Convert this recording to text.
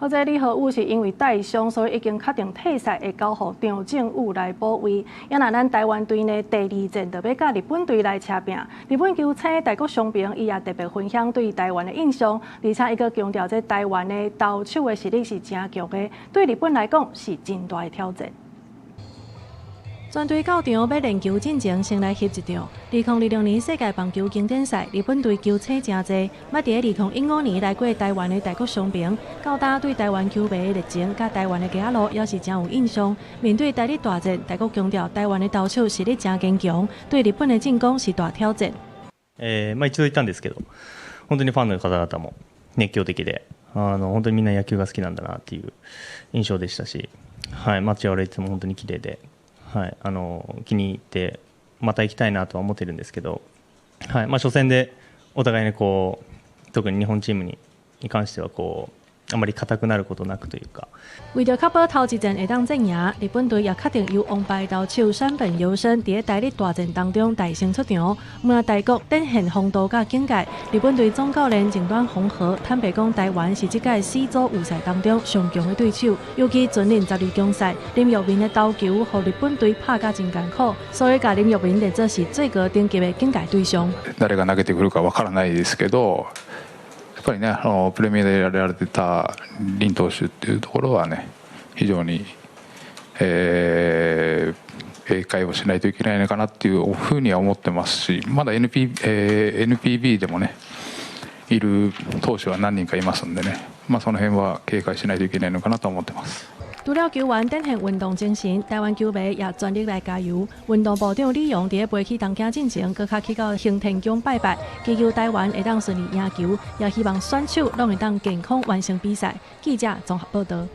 好在李和武是因為帶傷，所以已經確定退賽，會交予張政禹來補位。也若咱台灣隊呢，第二戰就欲佮日本隊來車拚。日本球星大谷翔平，伊也特別分享對台灣的印象，而且伊閣強調這台灣的投手的實力是誠強的，對日本來講是真大的挑戰。全隊到場欲練球進前，先來翕一張。2026年世界棒球經典賽，日本隊球星誠濟，捌佇2015年來過台灣的大谷翔平，到今對台灣球迷的熱情，佮台灣的街仔路也是誠有印象。面對台日大戰，大谷強調台灣的投手實力誠堅強，對日本的進攻是大挑戰。まあ一度行ったんですけど、本当にファンの方々も熱狂的で、本当にみんな野球が好きなんだなっていう印象でしたし、はい、街を歩いても本当に綺麗で。はい、気に入ってまた行きたいなとは思ってるんですけど、はい、まあ、初戦でお互いにこう特に日本チームに関してはこうあまり硬くなることなくというか。為著確保頭一戰會當戰贏，日本隊也確定由王牌投手山本由伸佇台日大戰當中帶先出場。毋大谷展現風度佮境界，日本隊總教練靜短宏和坦白講，台灣是這屆 C 組預賽當中上強的對手，尤其前輪12強賽林玉明的投球，予日本隊拍甲真艱苦，所以共林育民列做是最高等級的警戒對象。誰が投げてくるかわからないですけど。やっぱりね、プレミアでやられてた林投手っていうところはね、非常に、警戒をしないといけないのかなっていうふうには思ってますし、まだ NPB でもね、いる投手は何人かいますんでね、まあ、その辺は警戒しないといけないのかなと思ってます。除了球員展現運動精神，台灣球迷也全力來加油。運動部長李榮佇飛去東京進前，閣較去到行天宮拜拜，祈求台灣會當順利贏球，也希望選手攏會當健康完成比賽。記者綜合報道。